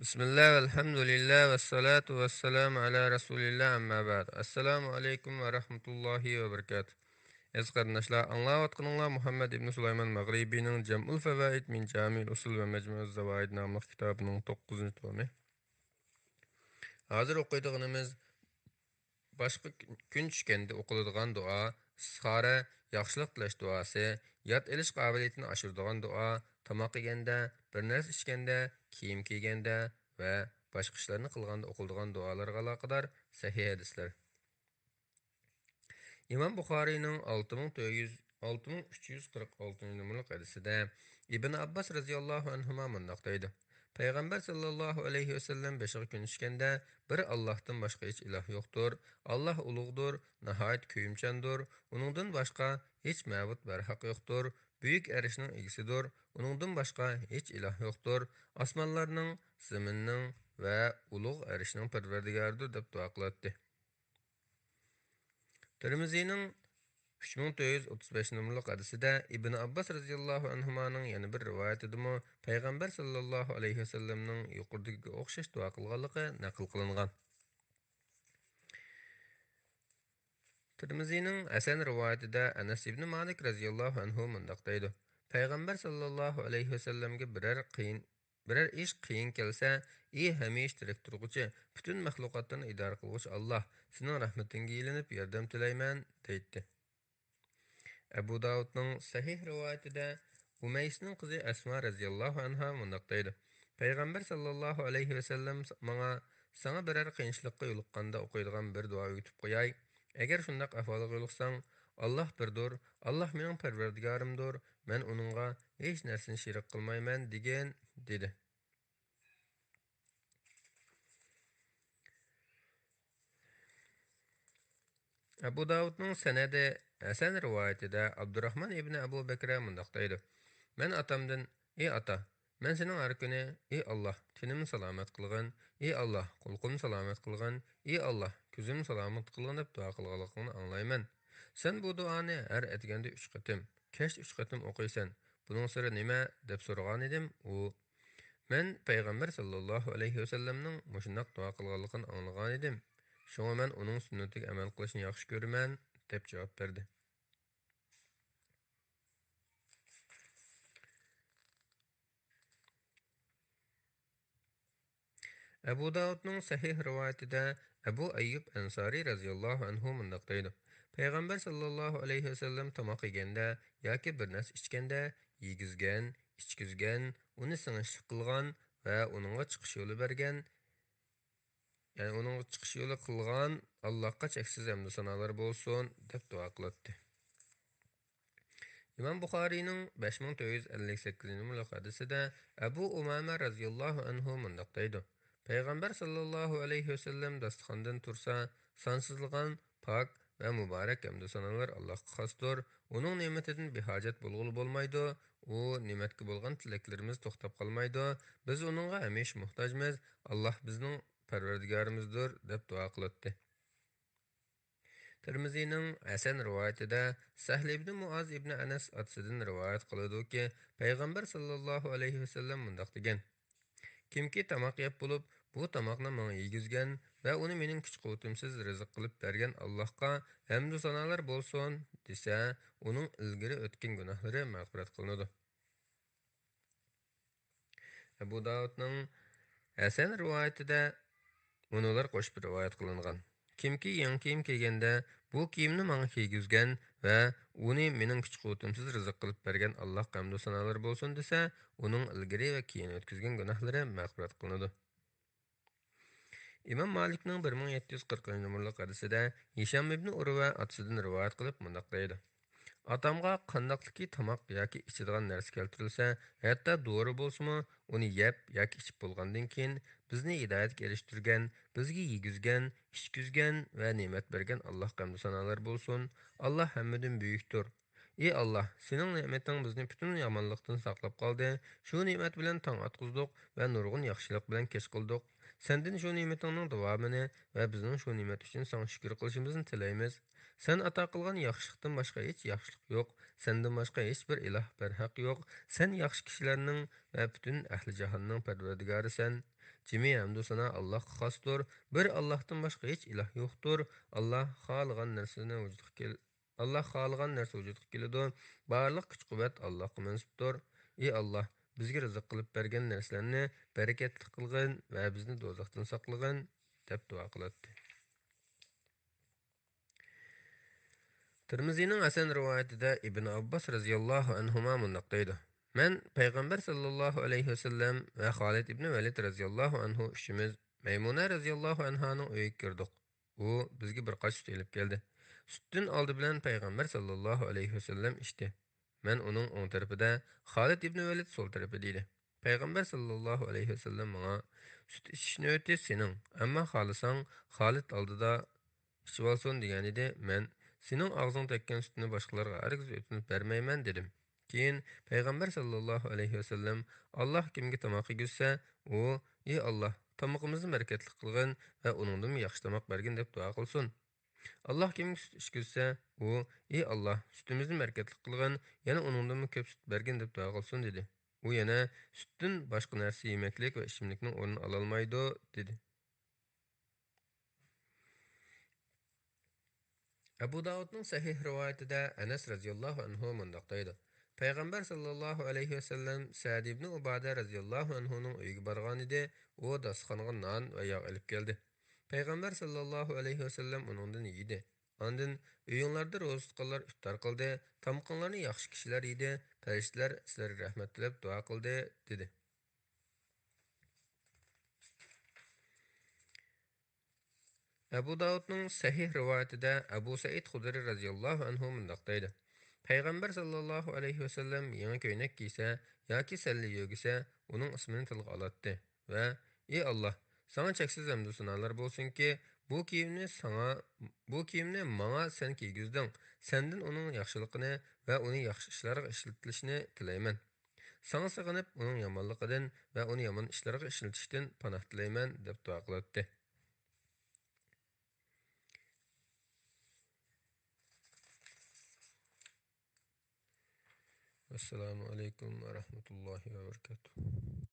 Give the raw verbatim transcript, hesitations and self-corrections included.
بىسمىللا، ۋەلھەمدۇلىللا، ۋەسسالاتۇ ۋەسسالامۇ ئەلا رەسۇلىللا، ئەمما بەئد. ئەسسالامۇ ئەلەيكۇم ۋە رەھمەتۇللاھى ۋە بەرىكاتۇھ. ئەزىز قېرىنداشلار، ئاڭلاۋاتقىنىڭلار مۇھەممەد ئىبنى سۇلايمان مەغرىبىنىڭ جەمئۇل فەۋائىد مىن جامىئىل ئۇسۇل ۋە مەجمۇئىز زاۋائىد ناملىق كىتابىنىڭ توققۇزىنچى تومى. ھازىر ئوقۇيدىغىنىمىز باشقا كۈن چۈشكەندە ئوقۇلىدىغان دۇئا، ئىستىخارە، ياخشىلىق تىلەش دۇئاسى، ياد ئېلىش قابىلىيىتىنى ئاشۇرىدىغان دۇئا، تاماق يېگەندە، بىر نەرسە ئىچكەندە، كىيىم كىيگەندە ۋە باشقا ئىشلارنى قىلغاندا ئوقۇلىدىغان دۇئالارغا ئالاقىدار سەھىھ ھەدىسلەر. ئىمام بۇخارىينىڭ ئالتە مىڭ تۆت يۈز، ئالتە مىڭ ئۈچ يۈز قىرىق ئالتىنچى نومۇرلۇق ھەدىسىدە ئىبن ئابباس رەزىياللاھۇ ئەنھۇما مۇنداق دەيدۇ: پەيغەمبەر ساللاللاھۇ ئەلەيھى ۋەسەللەم بېشىغا كۈن چۈشكەندە، بىر ئاللاھتىن باشقا ھېچ ئىلاھ يوقتۇر، ئاللاھ ئۇلۇغدۇر، ناھايىتى كۆيۈمچاندۇر، ئۇنىڭدىن باشقا ھېچ مەبۇد بەرھەق يوقتۇر، بۈيۈك ئەرشنىڭ ئىگىسىدۇر، ئۇنىڭدىن باشقا ھېچ ئىلاھ يوقتۇر، ئاسمانلارنىڭ، زېمىننىڭ ۋە ئۇلۇغ ئەرشنىڭ پەرۋەردىگارىدۇر دەپ دۇئا قىلاتتى. تىرمىزىنىڭ ئۈچ مىڭ تۆت يۈز ئوتتۇز بەش نومۇرلۇق ھەدىسىدە ئىبن ئابباس رەزىياللاھۇ ئەنھۇمانىڭ يەنە بىر رىۋايىتىدىمۇ پەيغەمبەر ساللاللاھۇ ئەلەيھى ۋەسەللەمنىڭ يۇقىرىدىكىگە ئوخشاش دۇئا قىلغانلىقى نەقىل قىلىنغان. تىرمىزىنىڭ ھەسەن رىۋايىتىدە ئەنەس ئىبنى مالىك رەزىياللاھۇ ئەنھۇ مۇنداق دەيدۇ: پەيغەمبەر ساللاللاھۇ ئەلەيھى ۋەسەللەمگە بىرەر قىيىن بىرەر ئىش قىيىن كەلسە، ئى ھەمىشە تىرىك تۇرغۇچى، پۈتۈن مەخلۇقاتلارنى ئىدارە قىلغۇچى ئاللاھ، سېنىڭ رەھمىتىڭگە يېلىنىپ ياردەم تىلەيمەن، دەيتتى. ئەبۇ داۋۇدنىڭ سەھىھ رىۋايىتىدە ئۇمەيسنىڭ قىزى ئەسما رەزىياللاھۇ ئەنھا مۇنداق دەيدۇ: پەيغەمبەر ساللاللاھۇ ئەلەيھى ۋەسەللەم ماڭا، ساڭا بىرەر قىيىنچىلىققا يولۇققاندا ئوقۇيدىغان بىر دۇئا ئۆگىتىپ قوياي. ئەگەر شۇنداق ئەھۋالغا يولۇقساڭ، ئاللاھ بىردۇر، ئاللاھ مېنىڭ پەرۋەردىگارىمدۇر، مەن ئۇنىڭغا ھېچ نەرسىنى شېرىك قىلمايمەن، دېگىن، دېدى. ئەبۇ داۋۇدنىڭ سەنەدى ھەسەن رىۋايىتىدە ئابدۇراخمان ئىبنى ئەبۇ بەكرە مۇنداق دەيدۇ: مەن ئاتامدىن، ئى ئاتا، مەن سېنىڭ ھەر كۈنى، ئى ئاللاھ، تېنىمنى سالامەت قىلغىن، ئى ئاللاھ، قۇلىقىمنى سالامەت قىلغىن، ئى ئاللاھ، كۆزۈمنى سالامەت قىلغىن دەپ دۇئا قىلغانلىقىڭنى ئاڭلايمەن. سەن بۇ دۇئانى ھەر ئەتىگەندە ئۈچ قېتىم، كەچتە ئۈچ قېتىم ئوقۇيسەن. بۇنىڭ سىرى نېمە؟ دەپ سورىغانىدىم. ئۇ، مەن پەيغەمبەر ساللاللاھۇ ئەلەيھى ۋەسەللەمنىڭ مۇشۇنداق دۇئا قىلغانلىقىنى ئاڭلىغانىدىم. شۇڭا مەن ئۇنىڭ سۈننىتىگە ئەمەل قىلىشنى ياخشى كۆرىمەن، دەپ جاۋاب بەردى. ئەبۇ داۋۇدنىڭ سەھىھ رىۋايىتىدە ئەبۇ ئەييۇب ئەنسارى رەزىياللاھۇ ئەنھۇ مۇنداق دەيدۇ: پەيغەمبەر ساللاللاھۇ ئەلەيھى ۋەسەللەم تاماق يېگەندە ياكى بىر نەرسە ئىچكەندە يېگۈزگەن، ئىچكۈزگەن، ئۇنى سىڭىشلىق قىلغان ۋە ئۇنىڭغا چىقىش يولى بەرگەن، يەنى ئۇنىڭغا چىقىش يولى قىلغان ئاللاھقا چەكسىز ھەمدۇ سانالار بولسۇن، دەپ دۇئا قىلاتتى. ئىمام بۇخارىينىڭ بەش مىڭ تۆت يۈز ئەللىك سەككىزىنچى نومۇرلۇق ھەدىسىدە ئەبۇ ئۇمامە رەزىياللاھۇ ئەنھۇ مۇنداق دەيدۇ: پەيغەمبەر ساللاللاھۇ ئەلەيھى ۋەسەللەم داستىخاندىن تۇرسا، سانسىزلىغان پاك ۋە مۇبارەك ھەمدۇ سانالار ئاللاھقا خاستۇر. ئۇنىڭ نېمىتىدىن بىھاجەت بولغىلى بولمايدۇ. ئۇ نېمەتكە بولغان تىلەكلىرىمىز توختاپ قالمايدۇ. بىز ئۇنىڭغا ھەمىشە موھتاجمىز. ئاللاھ بىزنىڭ پەرۋەردىگارىمىزدۇر، دەپ دۇئا قىلاتتى. تىرمىزىنىڭ ھەسەن رىۋايىتىدە سەھل ئىبنى مۇئاز ئىبنى ئەنەس ئاتىسىدىن رىۋايەت قىلىدۇكى، پەيغەمبەر ساللاللاھۇ ئەلەيھى ۋەسەللەم مۇنداق دېگەن: كىمكى تاماق يەپ بولۇپ، بۇ تاماقنى ماڭا يېگۈزگەن ۋە ئۇنى مېنىڭ كۈچ-قۇۋۋىتىمسىز رىزىق قىلىپ بەرگەن ئاللاھقا ھەمدۇ سانالار بولسۇن، دېسە، ئۇنىڭ ئىلگىرى ئۆتكەن گۇناھلىرى مەغپىرەت قىلىنىدۇ. ئەبۇ داۋۇدنىڭ ھەسەن رىۋايىتىدە مۇنۇلار قوشۇپ رىۋايەت قىلىنغان: كىمكى يېڭى كىيىم كىيگەندە، بۇ كىيىمنى ماڭا كىيگۈزگەن ۋە ئۇنى مېنىڭ كۈچ-قۇۋۋىتىمسىز رىزىق قىلىپ بەرگەن ئاللاھقا ھەمدۇ سانالار بولسۇن دېسە، ئۇنىڭ ئىلگىرى ۋە كېيىن ئۆتكۈزگەن گۇناھلىرى مەغپىرەت قىلىنىدۇ. ئىمام مالىكنىڭ بىر مىڭ يەتتە يۈز قىرىقىنچى نومۇرلۇق ھەدىسىدە ھىشام ئىبنى ئۇرۋە ئاتىسىدىن رىۋايەت قىلىپ مۇنداق دەيدۇ: ئاتامغا قانداقلىكى تاماق ياكى ئىچىدىغان نەرسە كەلتۈرۈلسە، ھەتتا دورا بولسىمۇ، ئۇنى يەپ ياكى ئىچىپ بولغاندىن كېيىن، بىزنى ھىدايەتكە ئېرىشتۈرگەن، بىزگە يېگۈزگەن، ئىچكۈزگەن ۋە نېمەت بەرگەن ئاللاھقا ھەمدۇ سانالار بولسۇن. ئاللاھ ھەممىدىن بۈيۈكتۇر. ئى ئاللاھ، سېنىڭ نېمىتىڭ بىزنى پۈتۈن يامانلىقتىن ساقلاپ قالدى. شۇ نېمەت بىلەن تاڭ ئاتقۇزدۇق ۋە نۇرغۇن ياخشىلىق بىلەن كەچ قىلدۇق. سەندىن شۇ نېمىتىڭنىڭ داۋامىنى ۋە بىزنىڭ شۇ نېمەت ئۈچۈن ساڭا شۈكۈر قىلىشىمىزنى تىلەيمىز. سەن ئاتا قىلغان ياخشىلىقتىن باشقا ھېچ ياخشىلىق يوق. سەندىن باشقا ھېچبىر ئىلاھ بەرھەق يوق. سەن ياخشى كىشىلەرنىڭ ۋە پۈتۈن ئەھلى جاھاننىڭ پەرۋەردىگارىسەن. جىمى ھەمدۇ سانا ئاللاھقا خاستۇر. بىر ئاللاھتىن باشقا ھېچ ئىلاھ يوقتۇر. ئاللاھ خالىغان نەرسىنى ۋۇجۇدقا كەل-، ئاللاھ خالىغان نەرسە ۋۇجۇدقا كېلىدۇ. بارلىق كۈچ-قۇۋۋەت ئاللاھقا مەنسۇپتۇر. ئى ئاللاھ، بىزگە رىزىق قىلىپ بەرگەن نەرسىلەرنى بەرىكەتلىك قىلغىن ۋە بىزنى دوزاختىن ساقلىغىن، دەپ دۇئا قىلاتتى. تىرمىزىنىڭ ھەسەن رىۋايىتىدە ئىبن ئابباس رەزىياللاھۇ ئەنھۇما مۇنداق دەيدۇ: مەن پەيغەمبەر ساللاللاھۇ ئەلەيھى ۋەسەللەم ۋە خالىد ئىبنى ۋەلىد رەزىياللاھۇ ئەنھۇ ئۈچىمىز مەيمۇنە رەزىياللاھۇ ئەنھانىڭ ئۆيىگە كىردۇق. ئۇ بىزگە بىر قاچا سۈت ئېلىپ كەلدى. سۈتتىن ئالدى بىلەن پەيغەمبەر ساللاللاھۇ ئەلەيھى ۋەسەللەم ئىچتى. مەن ئۇنىڭ ئوڭ تەرىپىدە، خالىد ئىبنى ۋەلىد سول تەرىپىدە ئىدى. پەيغەمبەر ساللاللاھۇ ئەلەيھى ۋەسەللەم ماڭا: «سۈت ئىچىش نۆۋىتى سېنىڭ، ئەمما خالىساڭ، خالىد ئالدىدا ئىچىۋالسۇن» دېگەنىدى. مەن: «سېنىڭ ئاغزىڭ تەگكەن سۈتنى باشقىلارغا ھەرگىز ئۆتۈنۈپ بەرمەيمەن» دېدىم. كېيىن پەيغەمبەر ساللاللاھۇ ئەلەيھى ۋەسەللەم: «ئاللاھ كىمگە تاماق يېگۈزسە، ئۇ، ئى ئاللاھ، تامىقىمىزنى بەرىكەتلىك قىلغىن ۋە ئۇنىڭدىنمۇ ياخشى تاماق بەرگىن» دەپ دۇئا قىلسۇن. ئاللاھ كىمگە سۈت ئىچكۈزسە، ئۇ، ئى ئاللاھ، سۈتىمىزنى بەرىكەتلىك قىلغىن، يەنە ئۇنىڭدىنمۇ كۆپ سۈت بەرگىن دەپ دۇئا قىلسۇن، دېدى. ئۇ يەنە، سۈتتىن باشقا نەرسە يېمەكلىك ۋە ئىچىملىكنىڭ ئورنىنى ئالالمايدۇ، دېدى. ئەبۇ داۋۇدنىڭ سەھىھ رىۋايىتىدە ئەنەس رەزىياللاھۇ ئەنھۇ مۇنداق دەيدۇ: پەيغەمبەر ساللاللاھۇ ئەلەيھى ۋەسەللەم سەئد ئىبنى ئۇبادە رەزىياللاھۇ ئەنھۇنىڭ ئۆيىگە بارغانىدى، ئۇ داستىخانغا نان ۋە ياغ ئېلىپ كەلدى. پەيغەمبەر ساللاللاھۇ ئەلەيھى ۋەسەللەم ئۇنىڭدىن يېدى. ئاندىن، «ئۆيۈڭلاردا روزا تۇتقانلار ئىپتار قىلدى، تامىقىڭلارنى ياخشى كىشىلەر يېدى، پەرىشتىلەر سىلەرگە رەھمەت تىلەپ دۇئا قىلدى» دېدى. ئەبۇ داۋۇدنىڭ سەھىھ رىۋايىتىدە ئەبۇ سەئىد خۇدرى رەزىياللاھۇ ئەنھۇ مۇنداق دەيدۇ: پەيغەمبەر ساللاللاھۇ ئەلەيھى ۋەسەللەم يېڭى كۆينەك كىيسە ياكى سەللە يۆگىسە، ئۇنىڭ ئىسمىنى تىلغا ئالاتتى ۋە، «ئى ئاللاھ، ساڭا چەكسىز ھەمدۇ سانالار بولسۇنكى، بۇ كىيىمنى ساڭا، بۇ كىيىمنى ماڭا سەن كىيگۈزدۈڭ. سەندىن ئۇنىڭ ياخشىلىقىنى ۋە ئۇنى ياخشى ئىشلارغا ئىشلىتىلىشىنى تىلەيمەن. ساڭا سېغىنىپ، ئۇنىڭ يامانلىقىدىن ۋە ئۇنى يامان ئىشلارغا ئىشلىتىشتىن پاناھ تىلەيمەن» دەپ دۇئا قىلاتتى. ۋەسسالامۇ ئەلەيكۇم ۋە رەھمەتۇللاھى ۋە بەرىكاتۇھ.